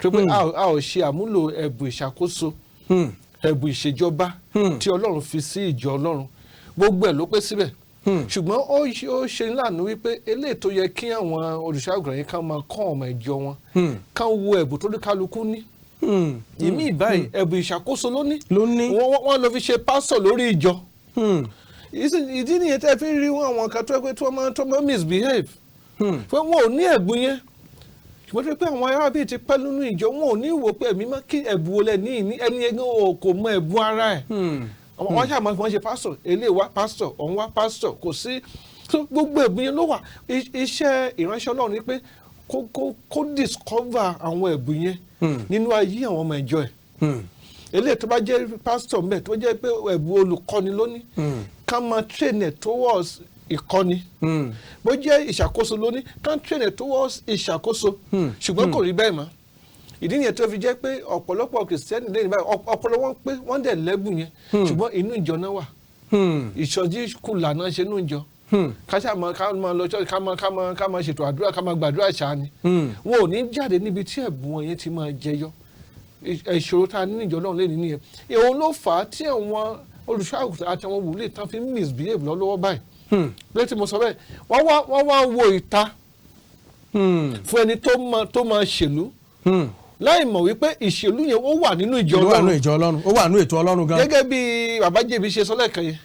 tó pé a ò ṣe àmúlò ẹ̀bùn ìṣàkóso, ẹ̀bùn ìṣèjọba tí Ọlọ́run fi sí ìjọ Ọlọ́run. Gbogbo ẹ̀ ló pé síbẹ̀, ṣùgbọ́n ó ṣe láàánú wípé eléyìí tó yẹ kí àwọn olùṣọ́àgùntàn yẹn ká máa kọ́ ọmọ ìjọ wọn, ká wo ẹ̀bùn tó ní kálukú ní. Ìmí ìbáyìí, ẹ̀bùn ìṣàkóso ló ní. Ló ní. Wọ́n lọ fi ṣe pásọ̀ lórí ìjọ. Ìdí nìyẹn tẹ́ fi rí wọn àwọn kan tó yẹ pé tí wọ́n máa misbehave, pé wọn ò ní ẹ̀bùn yẹn, ṣùgbọ́n tó pé àwọn ará bíi ti pẹ́ nínú ìjọ, wọn ò ní wò pé ẹ̀mí máa kí ẹ̀bùn olè ní ìní ẹni yẹn gan ò kò mọ ẹ̀bùn ara ẹ̀. Wọ́n ṣáà máa fi wọ́n ṣe pásítọ̀, eléyìí wá pásítọ̀, ọ̀hún wá pásítọ̀, kò sí. So gbogbo ẹ̀bùn yẹn ló wà. Iṣẹ́ ìránṣẹ́ Ọlọ́run ni pé kó discover àwọn ẹ̀bùn yẹn nínú ayé àwọn ọmọ ìjọ ẹ̀. Eléyìí tó bá jẹ́ pásítọ̀ mbẹ̀, tó jẹ́ pé ẹ̀bùn olùkọ́ni lónìí, ká máa train ẹ̀ towards ìkọ́ni. Bó jẹ́ ìṣàkóso lónìí, ká train ẹ̀ towards ìṣàkóso. Ṣùgbọ́n kò rí bẹ́ẹ̀ mọ́. Ìdí nìyẹn tó fi jẹ́ pé ọ̀pọ̀lọpọ̀ Kìrìsìtẹ́nì lẹ́yìn báyìí, ọpọlọ wọn pé, wọ́n dẹ̀ lẹ́bùn yẹn, ṣùgbọ́n inú ìjọ náà wà, ìsọjí kùlà náà ṣe inú ìjọ. Ká ṣáà máa ká máa lọ church, ká máa ṣètò àdúrà, ká máa gbàdúrà ṣáá ni. Wọn ò ní jáde níbi tí ẹ̀bùn wọn yẹn ti máa jẹyọ. Ìṣòro tá a ní níjọ náà lẹ́nu nìyẹn. Òun ló fà á tí àwọn olùṣọ́ àgùntàn àti àwọn wòlíì tán fi ń misbehave lọ́wọ́ báyìí. Lẹ́yìn tí mo sọ bẹ́ẹ̀, wọ́n wá wo ìta fún ẹni tó máa ṣèlú, láì mọ̀ wípé ìṣèlú yẹn, ó wà nínú ìjọ Ó wà nínú Ọlọ́run. ìjọ Ọlọ́run, ó wà nínú ètò Ọlọ́run gan. Gẹ́gẹ́ bí bàbá jèbi ṣe sọ lẹ́ẹ̀kan yẹn,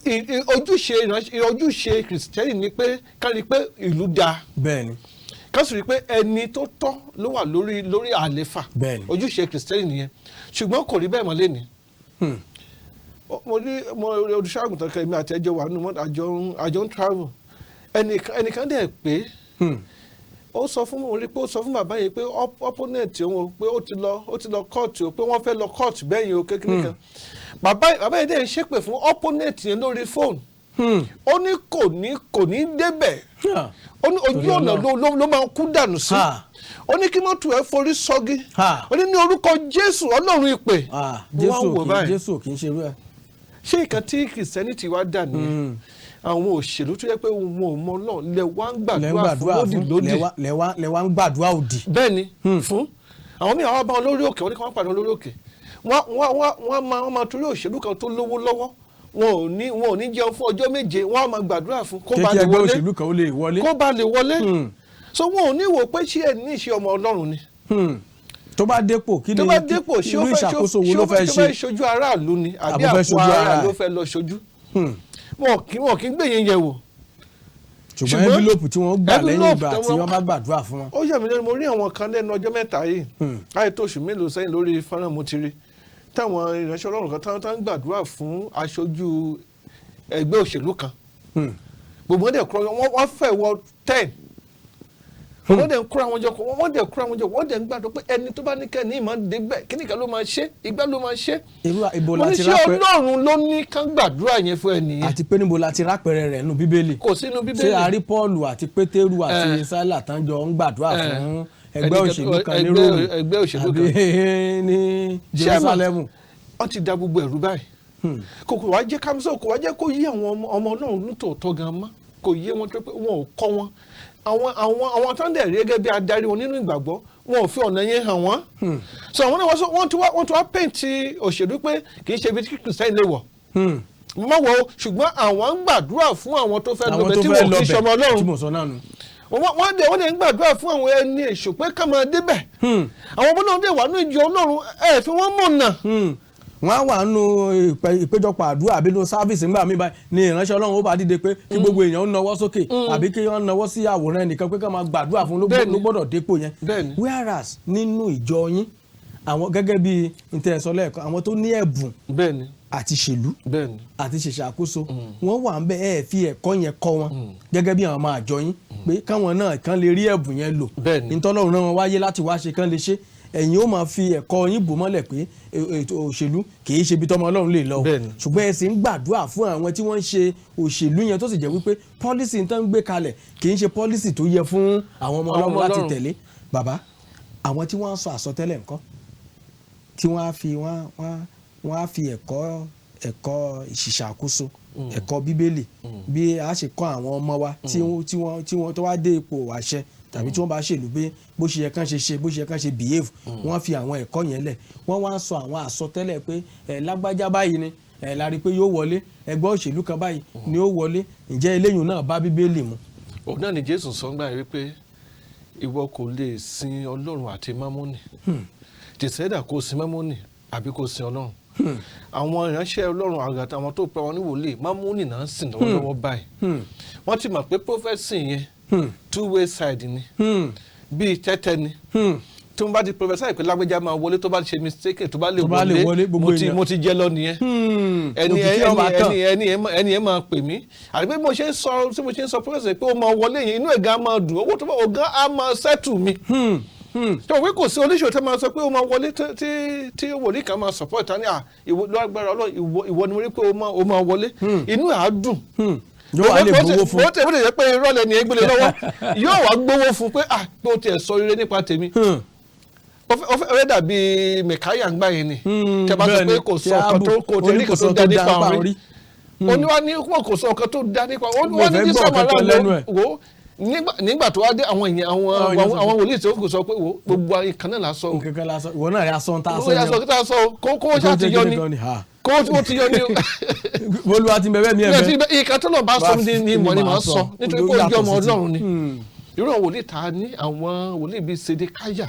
ojúṣe ìránṣẹ́, ojúṣe Kìrìsìtẹ́nì ni pé ká rí i pé ìlú dáa, ká sì rí i pé ẹni tó tọ́ ló wà lórí àléfà. Ojúṣe Kìrìsìtẹ́nì nìyẹn, ṣùgbọ́n kò rí bẹ́ẹ̀ mọ́ lẹ́ni. Mo rí mo rí olùṣọ́àgùntàn kan, èmi àti ẹjọ́ wà nínú mọ́tò, àjọ ń travel. Ẹnìkan dẹ̀ pé ó sọ fún mo rí pé ó sọ fún bàbá yìí pé opponent òun o, pé ó ti lọ court o, pé wọ́n fẹ́ lọ court bẹ́ẹ̀ yẹn o, kékeré kan. Bàbá yìí dẹ̀ ń ṣépè fún opponent yẹn lórí fóònù. Ó ní kò ní débẹ̀. Ó ní ojú Torí ọ̀nà Ọlọ́run. ló máa kú dànù sí. Ó ní kí mọ́tò ẹ̀ forí sọ́gi. Ó ní ní orúkọ Jésù, Ọlọ́run ìpè. Mo wá Jésù wò ò kì í báyìí. Jésù ò kì í ṣerú ẹ̀. Ṣé nǹkan tí Kìrìsìtẹ́nì wá dà nìyẹn? Àwọn òṣèlú tó yẹ pé wọn ò mọ Ọlọ́run lẹ wá ń Lẹ́ ń gbàdúrà fún gbàdúrà lódì fún lódì. Lẹ́wà ń gbàdúrà òdì. Bẹ́ẹ̀ ni, fún àwọn míì, àwọn bá wọn lórí òkè, wọn ní kí wọ́n pàdé wọn lórí òkè. Wọ́n máa torí òṣèlú kan tó lówó lọ́wọ́, wọn ò ní jẹun fún ọjọ́ 7, wọ́n á máa gbàdúrà fún kó bá Kékeré lè ẹgbẹ́ wọlé. òṣèlú kan ó lè wọlé. Kó bá lè wọlé. So wọn ò ní wò pé ṣé ẹ ní ìṣe ọmọ Ọlọ́run ni. Tó bá dépò, kí ni Tó bá dépò, ṣé ó irú fẹ́ ìṣàkóso wo ló fẹ́ ṣé ó fẹ́ ṣe? ṣojú aráàlú ni àbí Àbó fẹ́ àpò ṣojú ara ara ló ẹ̀? fẹ́ lọ ṣojú? Wọn kì í gbé yẹn yẹ̀ wò. Ṣùgbọ́n Ṣùgbọ́n envelope tí wọ́n gbà lẹ́yìn envelope ìgbà tí tí wọ́n bá gbàdúrà fún wọn. Ó yà mí lẹ́nu, mo rí àwọn kan lẹ́nu ọjọ́ 3 yìí, láì tó oṣù mélòó sẹ́yìn, lórí fọ́nrán mo ti rí táwọn ìránṣẹ́ Ọlọ́run kan táwọn ń gbàdúrà fún aṣojú ẹgbẹ́ òṣèlú kan. Gbogbo wọn dẹ̀ kúrò, wọ́n fẹ́ wọ 10, wọ́n dẹ̀ ń kúrò àwọn jọ, wọ́n dẹ̀ kúrò àwọn jọ, wọ́n dẹ̀ ń gbàdúrà pé ẹni tó bá ní kẹ́ ní ìmọ̀ débẹ̀, kíníkan ló máa ṣe, ìgbà ló máa ṣe. Irú ibo Mo la ní ti ṣé rápẹ́ Ọlọ́run ló ní kán gbàdúrà yẹn fún ẹnìyẹn? Àti pé níbo la ti rápẹrẹ rẹ̀ nínú Bíbélì? Kò sínú Ṣé Bíbélì. a rí Paul àti Pétérù àti Sálà tán jọ ń gbàdúrà fún ẹgbẹ́ òṣèlú kan ní Róòmù ẹgbẹ́ òṣèlú àbí kan? ní Ṣé ẹ mọ̀, Jerusalem? Wọ́n ti da gbogbo ẹ̀rú báyìí. Kò wá jẹ́ kámsọ̀, kò wá jẹ́ kó yé àwọn ọmọ Ọlọ́run nítòótọ́ gan mọ́. Kò yé wọn tó pé wọn ò kọ́ wọn. Àwọn tó ń dẹ̀ rí gẹ́gẹ́ bí adarí wọn nínú ìgbàgbọ́, wọn ò fi ọ̀nà yẹn hàn wọ́n. So àwọn náà wọ́n ti wá paint òṣèlú pé kì í ṣe ibi tí Kìrìsìtẹ́nì lè wọ̀ mọ́ wọ́ o, ṣùgbọ́n àwọn ń gbàdúrà fún àwọn tó fẹ́ Àwọn lọ́bẹ̀ tó tí fẹ́ wọn kì í lọ́bẹ̀ ṣọmọ Ọlọ́run. Tí mo sọ náà nù. Wọ́n dẹ̀ ń gbàdúrà fún àwọn ẹni èṣù pé ká máa débẹ̀. Àwọn ọmọ náà dẹ̀ wà ní ìjọ Ọlọ́run, ẹ̀ fi wọ́n mọ̀nà. Wọ́n á wà nínú ìpéjọpọ̀ àdúrà àbí nínú service ńgbà mí báyìí ni ìránṣẹ́ Ọlọ́run ó bá dìde pé kí gbogbo èèyàn ó nawọ́ sókè àbí kí wọ́n nawọ́ sí àwòrán ẹnìkan pé ká máa gbàdúrà fún ló gbọ́dọ̀ dépò yẹn. Whereas nínú ìjọ yín, àwọn gẹ́gẹ́ bí ntẹ̀sọ́ lẹ́ẹ̀kan, àwọn tó ní ẹ̀bùn àti ṣèlú àti ṣèṣàkóso, wọ́n wà ń bẹ. Ẹ fi ẹ̀kọ́ yẹn kọ́ wọn gẹ́gẹ́ bí àwọn ọmọ àjọ yín pé káwọn náà kàn lè rí ẹ̀bùn yẹn lò, nítọ́lọ́run náà wọn wáyé láti wá ṣe kán lè ṣe. Ẹ̀yin ó máa fi ẹ̀kọ́ yín bò mọ́lẹ̀ pé ètò òṣèlú kì í ṣe ibi tọ́mọ Ọlọ́run lè lọ o. Ṣùgbọ́n ẹ sì ń gbàdúrà fún àwọn tí wọ́n ń ṣe òṣèlú yẹn, tó sì jẹ́ wípé policy tó ń gbé kalẹ̀ kì í ṣe policy tó yẹ fún àwọn ọmọ Àwọn Ọlọ́run ọmọ láti Ọlọ́run. tẹ̀lé. Bàbá, àwọn tí wọ́n ń sọ àsọtẹ́lẹ̀ ńkọ́, tí wọ́n á fi wọ́n á fi ẹ̀kọ́ ìṣìṣàkóso, ẹ̀kọ́ Bíbélì, bí a ṣe kọ́ àwọn ọmọ wa tí wọ́n tó wá dé ipò àṣẹ tàbí tí wọ́n bá ṣèlú, bí bó ṣe yẹ kán ṣe ṣe, bó ṣe yẹ kán ṣe behave, wọ́n fi àwọn ẹ̀kọ́ yẹn lẹ̀. Wọ́n wá ń sọ àwọn àsọtẹ́lẹ̀ pé ẹ̀ lágbájá báyìí ni ẹ̀ la rí i pé yóò wọlé, ẹgbẹ́ òṣèlú kan báyìí ni ó wọlé. Ǹjẹ́ eléyìí náà bá Bíbélì mu? Òun náà ni Jésù sọ ńgbà yẹn wípé ìwọ kò lè sin Ọlọ́run àti Mámónì. Tìṣẹ́dà kò sin Mámónì àbí kò sin Ọlọ́run. Àwọn ìránṣẹ́ Ọlọ́run àgàtà, àwọn tó pẹ́ wọn ní wòlíì, Mámónì náà ń sìn lọ́wọ́lọ́wọ́ báyìí. Wọ́n ti mọ̀ pé prophecy yẹn, two way side ni, bíi tẹ́tẹ́ ni. Tí wọ́n bá ti prophesy pé lágbèjà máa wọlé, tó bá ṣe mistake, tó bá lè Tó bá lè wọlé, gbogbo mo ti èèyàn. mo ti jẹ́ lọ nìyẹn. Ẹni Òkìkí ẹni ọba tán. ẹni yẹn máa pè mí, àti pé mo ṣe ń sọ tí mo ṣe ń sọ prophesy pé ó máa wọlé yẹn, inú ẹ̀gá máa dùn, owó tó bá ọ̀gá á máa settle mi. Tí wọ́n pé kò sí oníṣòwò tó máa sọ pé ó máa wọlé tí wòlíì kan máa support ta ní à ìwọ lágbára Ọlọ́run, ìwọ ni mo rí pé ó máa wọlé, inú ẹ̀ á dùn. Yóò wá lè gbowó fún. Bó tẹ̀ jẹ́ pé irọ́ lẹ́ni ẹ̀ gbélé lọ́wọ́, yóò wá gbowó fún pé ah, pé o tiẹ̀ sọ rere nípa tèmi. Ó fẹ́ dàbí Mẹ̀káyà ń gbà yẹn ni. Tẹ́ bá sọ pé kò sọ ọ̀kan tó kò tẹ̀ ní kò tó dá nípa orí, ó ní wá ní wọn kò sọ ọ̀kan tó dá nípa ó Mo wá ní fẹ́ ní gbọ́ sábà ọ̀kan kan lẹ́nu ẹ̀. wo nígbà tó wá dé, àwọn èèyàn, Àwọn èèyàn sọ àwọn wòlíì tí ó kò sọ pé wo gbogbo ayé kan náà la sọ o. Nǹkan kan la sọ, ìwọ náà yà sọ ń ta sọ Ó yà yẹn. sọ kí tá a sọ o, kó ṣáà ti yọ ni, kó ó ti yọ ni o. Olúwa ti bẹ̀rẹ̀ mi ẹ̀ bẹ́ẹ̀. Ìka tó lọ bá sọ ni mọ̀ ni màá sọ, nítorí pé ó jẹ́ ọmọ Yàtọ̀ sí ti- Ọlọ́run ni. Irú àwọn wòlíì ta ní, àwọn wòlíì bíi Sedekáyà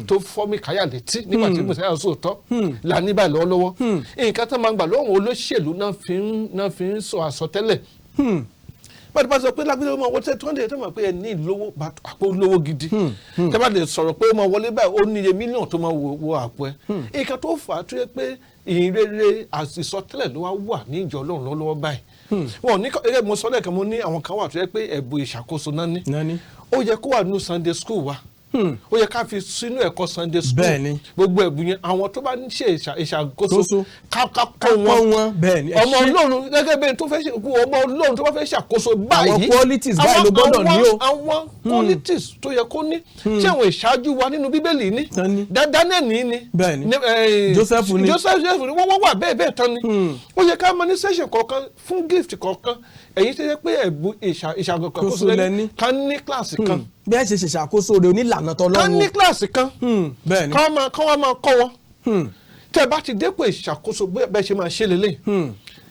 tó fọ́ Míkáyà létí nígbà tí Mùsáyà sòótọ́ là ní báyìí lọ́wọ́lọ́wọ́. Nǹkan tó máa ń gbà lọ́wọ́ àwọn olóṣèlú náà fi ń sọ àsọtẹ́lẹ̀. Bá ti bá sọ pé lágbègbè ọmọ wọlé tó ń dè tó mọ̀ pé ẹ ní ìlówó àpò lówó gidi, tẹ́ bá lè sọ̀rọ̀ pé ó máa wọlé báyìí, ó ní iye mílíọ̀nù tó máa wọ àpò ẹ. Nǹkan tó fà á tó yẹ pé ìhìnrere ìsọtẹ́lẹ̀ ló wá wà ní ìjọ Ọlọ́run lọ́wọ́lọ́wọ́ báyìí, wọn ò ní gẹ́gẹ́ bí mo sọ lẹ́ẹ̀kan, mo ní àwọn kan wà tó yẹ pé ẹ̀bùn ìṣàkóso náà ní. Náà ní. Ó yẹ kó wà nínú Sunday school wa, ó yẹ ká fi sínú ẹ̀kọ́ Sunday school. Gbogbo ẹ̀bùn yẹn, àwọn tó bá ń ṣe ìṣàkóso, Kóso. ká Ká kọ́ kọ́ wọn. wọn, bẹ́ẹ̀ni, ẹ Ọmọ ṣé. Ọlọ́run gẹ́gẹ́ bẹ́ẹ̀ tó fẹ́ ṣe, ọmọ Ọlọ́run tó bá fẹ́ ṣàkóso báyìí, Àwọn qualities báyìí ló gbọ́dọ̀ ní o. Àwọn qualities tó yẹ kó ní, tí àwọn ìṣáájú wa nínú Bíbélì ní. Tán ní. Daniel ní ni. Joseph ní. Joseph ní. Wọ́n wà bẹ́ẹ̀ bẹ́ẹ̀ tán ni. Ó yẹ ká máa ní session kọ̀ọ̀kan fún gift kọ̀ọ̀kan. Èyí tó yẹ pé ẹ̀bùn ìṣàkóso Kóso lẹ́ní. ká ní kíláàsì kan. Bí ẹ ṣe ṣèṣàkóso rẹ̀ onílànà Ká tọlọ́run. ní kíláàsì kan. Kọ́ wá máa kọ́ wọn, tẹ́ bá ti dépò ìṣàkóso, bẹ́ẹ̀ ṣe máa ṣe lélẹ̀,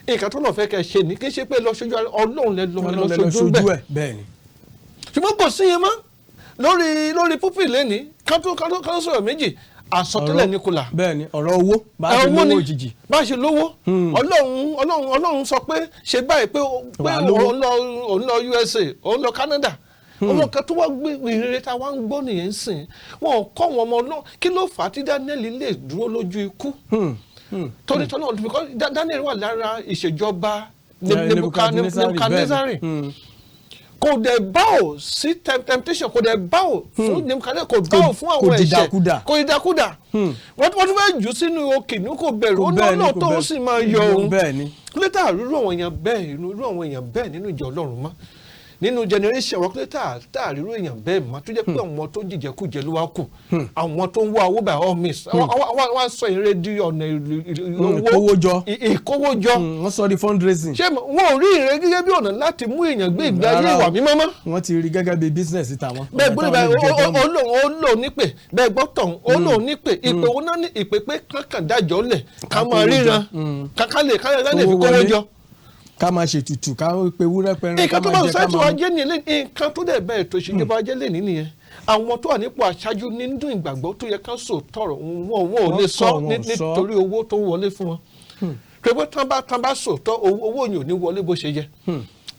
nǹkan tó lọ́ọ́ fẹ́ kẹ́ ṣe ní kí ṣe pé lọ ṣojú Ọlọ́run lẹ lọ Ọlọ́run lẹ lọ lọ ṣojú ṣojú bẹ́ẹ̀. ẹ̀, bẹ́ẹ̀ni. Ṣùgbọ́n kò sí yẹn mọ́ lórí púpì lẹ́ni. Kátó sọ̀rọ̀ méjì, àsọtẹ́lẹ̀ ní kùlà. Bẹ́ẹ̀ni, ọ̀rọ̀ owó bá a ṣe Owó lówó ni. òjijì. Bá a ṣe lówó. Ọlọ́run sọ pé ṣe báyìí pé Wà á lówó. òun lọ USA, òun lọ Canada. Ọmọ kan tó wá gbé ìrere tá a wá ń gbọ́ nìyẹn ń sìn, wọn ò kọ́ wọn ọmọ Ọlọ́run. Kí ló fà á tí Daniel lè dúró lójú ikú? Torí tọ́lọ́, because Daniel wà lára ìṣèjọba Nebuchadnezzar. Kò dẹ̀ bow sí temptation, kò dẹ̀ bow fún Nebuchadnezzar, kò bow fún Kò àwọn ẹ̀ṣẹ̀. dìdàkudà. Kò dìdàkudà. Wọ́n tún fẹ́ jù sínú kìnìún, kò bẹ̀rù. Kò Ó ní bẹ́ẹ̀ ni, Ọlọ́run kò tó bẹ̀rù. sì máa yọ òun. Lẹ́tà irú àwọn èèyàn bẹ́ẹ̀, irú àwọn èèyàn bẹ́ẹ̀ nínú ìjọ Ọlọ́run mọ́. Nínú generation wọn pé tá a ríro èèyàn bẹ́ẹ̀ mọ́, tó jẹ́ pé àwọn tó jìjẹkújẹ ló wá kù, àwọn tó ń wá owó by all means, wọ́n á sọ ìrere di ọ̀nà owó. Ìkówójọ. Ìkówójọ. Wọ́n sọ di fundraising. Ṣé wọn ò rí ìrere gẹ́gẹ́ bí ọ̀nà láti mú èèyàn gbé ìgbé ayé Rárá o. ìwà mímọ́ mọ́. Wọ́n ti rí gẹ́gẹ́ bí business tàwọn. Bẹ́ẹ̀ Ọ̀nà gbọ́dọ̀ táwọn báyìí. lè jẹ gọ́ọ̀mù. Ó lóun nípè bẹ́ẹ̀ gbọ́ tọ̀hún, ó lóun nípè. Ìpè òun náà ní ìpè pé kankan dájọ́ lẹ̀ ká máa kówó jọ. ríran, ká lè ká lè fi Kówó kówó wọlé. jọ. Ká máa ṣètùtù, ká pe ewúrẹ́ pẹran, ká Nǹkan tó máa bá jẹ, ká society máa wa mú. jẹ́ ní ilé, nǹkan tó dẹ̀ bẹ́ẹ̀ ètò ìṣèjọba jẹ́ lè ní nìyẹn. Àwọn tó wà nípò aṣáájú nínú ìgbàgbọ́ tó yẹ ká sọ tọrọ, wọn ò lè Wọ́n sọ kọ̀, wọn ò sọ. nítorí owó tó ń wọlé fún wọn, pé tán bá sòótọ́, owó yìí ò ní wọlé bó ṣe yẹ.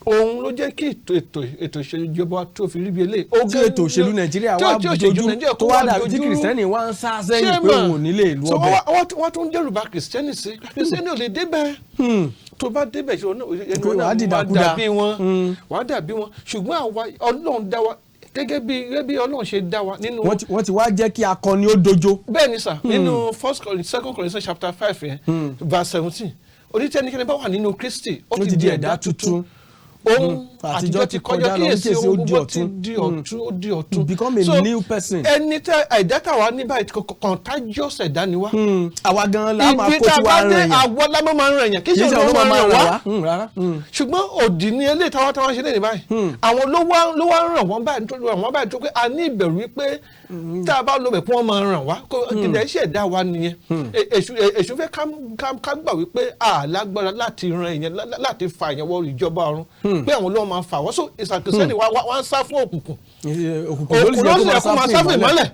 Òun ló jẹ́ kí ètò ìṣèjọba tó fi rí bí eléyìí. Tí ètò òṣèlú Nàìjíríà wá dojú tó wá dàbí tí Kìrìsìtẹ́nì wá ń sá sẹ́yìn pé òun ò ní lè lu So ọbẹ̀. wọ́n tún dẹ́rù bà Kìrìsìtẹ́nì sí. Kìrìsìtẹ́nì ò lè débẹ̀. Tó bá débẹ̀, ṣe ẹni Pé wọn wàá náà dìdàkudà. wàá dàbí wọn, wàá dàbí wọn. Ṣùgbọ́n àwa, Ọlọ́run dá wa gẹ́gẹ́ bí Ọlọ́run ṣe dá wa nínú. Wọ́n ti wá jẹ́ kí akọni ó dojo. Bẹ́ẹ̀ ni sà. Nínú First Corinthians, Second Corinthians chapter 5 yẹn, verse 17, onítẹ̀nikẹ́ni bá wà nínú Kristi, ó ti di ẹ̀dá tuntun, ohun àtijọ́ ti kọjá, lọ, kíyèsí, kíyèsí, ohun ó di gbogbo ti ọ̀tun. di ọ̀tun, ó di ọ̀tun. You become a So, new person. ẹni tẹ ẹ̀dá táwa ní báyìí, contagious ẹ̀dá ni wá. Àwa gan la máa Ibi kó tá a tí bá wàá dé, ràn yàn. àwa la máa ń ràn yàn, kì í Kì í ṣe ṣe òun òun ló ló máa ń ràn wá. Rárá. Ṣùgbọ́n òdì ni eléyìí táwa ṣe lẹ́yìn báyìí. Àwọn ló wá ń ràn wọ́n báyìí, nítorí ràn wọ́n báyìí tó pé a ní ìbẹ̀rù wípé tá a bá lọ bẹ̀ kí wọ́n máa ràn wá. Kó kìdẹ̀ iṣẹ́ ẹ̀dá wa nìyẹn. Èṣù fẹ́ ká gbà wípé a lágbára láti ran èèyàn, láti fa èèyàn wọ ìjọba ọ̀run, pé àwọn ló máa fà wọ́n. So ìsàkísẹ́ni wa ń sá fún òkùnkùn. Òkùnkùn ló Òkùnkùn ló sì yẹ kó máa sá fún ìmọ́lẹ̀.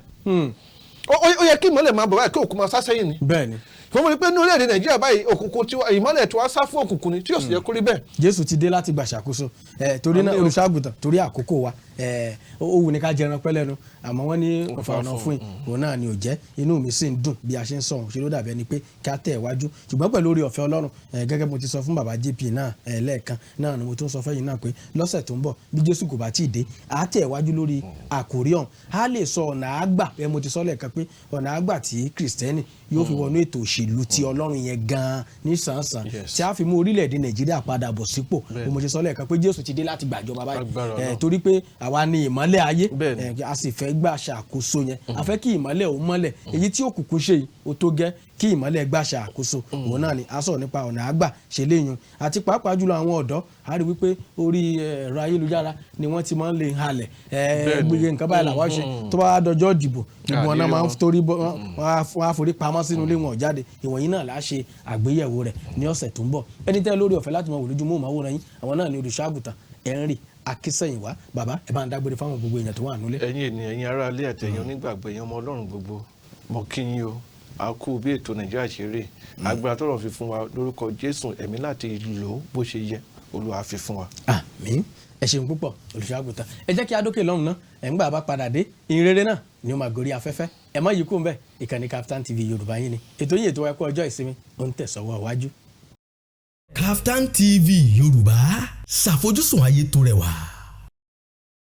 Ó yẹ kí ìmọ́lẹ̀ máa bọ̀ báyìí, kí òkùnkùn máa sá sẹ́yìn ni. Bẹ́ẹ̀ ni. Wọ́n mọ̀ pé ní orílẹ̀-èdè Nàìjíríà báyìí, òkùnkùn tiwa, ìmọ́lẹ̀ tiwa sá fún òkùnkùn ni, tí yóò sì yẹ kó rí bẹ́ẹ̀. Jésù ti dé láti gbà ṣàkóso ẹ. Torí náà, olùṣàgùtàn, torí àkókò wa ẹ, ó wù ní ká jẹran pẹ́ lẹ́nu, àmọ́ wọ́n ní ọ̀fà ọ̀nà fún yìí òun náà ni ò jẹ́. Inú mi sì ń dùn bí a ṣe ń sọ̀rọ̀, ṣe ló dàbí ẹni pé ká tẹ̀ wájú, ṣùgbọ́n pẹ̀lú oore ọ̀fẹ́ Ọlọ́run ẹ, gẹ́gẹ́ bí mo ti sọ fún bàbá JP náà ẹ lẹ́ẹ̀kan náà ni mo tún sọ fẹ́yìn náà pé lọ́sẹ̀ tó ń bọ̀, bí Jésù kò bá tí ì dé, á tẹ̀ wájú lórí àkòrí ọ̀hún. Á lè sọ ọ̀nà àgbà ẹ, mo ti sọ lẹ́ẹ̀kan pé ọ̀nà àgbà tí Kìrìsìtẹ́nì yóò fi wọnú ètò òṣèlú ti Ọlọ́run yẹn gan-an ní sàn-sàn, tí a fi mú orílẹ̀-èdè Nàìjíríà padà bọ̀ sípò. Mo ṣe sọ lẹ́ẹ̀kan pé Jésù ti dé láti gbàjọba báyìí. Agbára ẹ, Ọlọ́run. Torí pé àwa ni ìmọ́lẹ̀ ayé. Bẹ́ẹ̀ni. Ẹ, a sì fẹ́ gbà ṣàkóso yẹn. A fẹ́ kí ìmọ́lẹ̀ ó mọ́lẹ̀. Èyí tí òkùnkùn ṣe yìí, ó tó gẹ́ kí ìmọ́lẹ̀ gbà ṣàkóso. Òun náà ni a sọ̀rọ̀ nípa ọ̀nà àgbà ṣe léyìn, àti pàápàá jùlọ àwọn ọ̀dọ́. A rí wípé orí ẹ̀rọ ayélujára ni wọ́n ti máa ń lè halẹ̀ ẹ gbogbo nǹkan báyìí làwọn ṣe. Tó bá dọjọ́ ìdìbò, gbogbo wọn náà máa ń torí bọ́, wọ́n á forí pamọ́ sínú ilé, wọn ò jáde. Ìwọ̀nyí náà là á ṣe àgbéyẹ̀wò rẹ̀ ní ọ̀sẹ̀ tó ń bọ̀. Ẹni tẹ́ lórí ọ̀fẹ́ láti máa wò lójú móhùnmáwòrán yín, àwọn náà ni olùṣọ́àgùtàn Henry Akínsẹ̀yìnwá. Bàbá, ẹ bá ń dágbére fáwọn gbogbo èèyàn tó wà nílé. Ẹ̀yin ènìyàn, ẹ̀yin ará ilé àti ẹ̀yin onígbàgbọ́, ẹ̀yin ọmọ Ọlọ́run gbogbo, mo kí yín o. A kú bí ètò Nàìjíríà ṣe rí. Agbára tọ́lọ́run fi fún wa lórúkọ Jésù, ẹ̀mí láti lò ó bó ṣe yẹ, Olúwa fi fún wa. Àmín. Ẹ ṣeun púpọ̀, olùṣọ́àgùtàn. Ẹ jẹ́ kí a dókè lọ́hùn náà. Ẹ̀ ń gbà bá padà dé, ìhìnrere náà ni ó máa gorí afẹ́fẹ́. Ẹ má yí kúrò ńbẹ̀. Ìkànnì Kaftan TV Yorùbá yín ni. Ètò yìí, ètò ẹ̀kọ́ ọjọ́ ìsinmi, ó ń tẹ̀sọ́wọ́ iwájú. Kaftan TV Yorùbá, ṣàfojúsùn ayé tó rẹwà.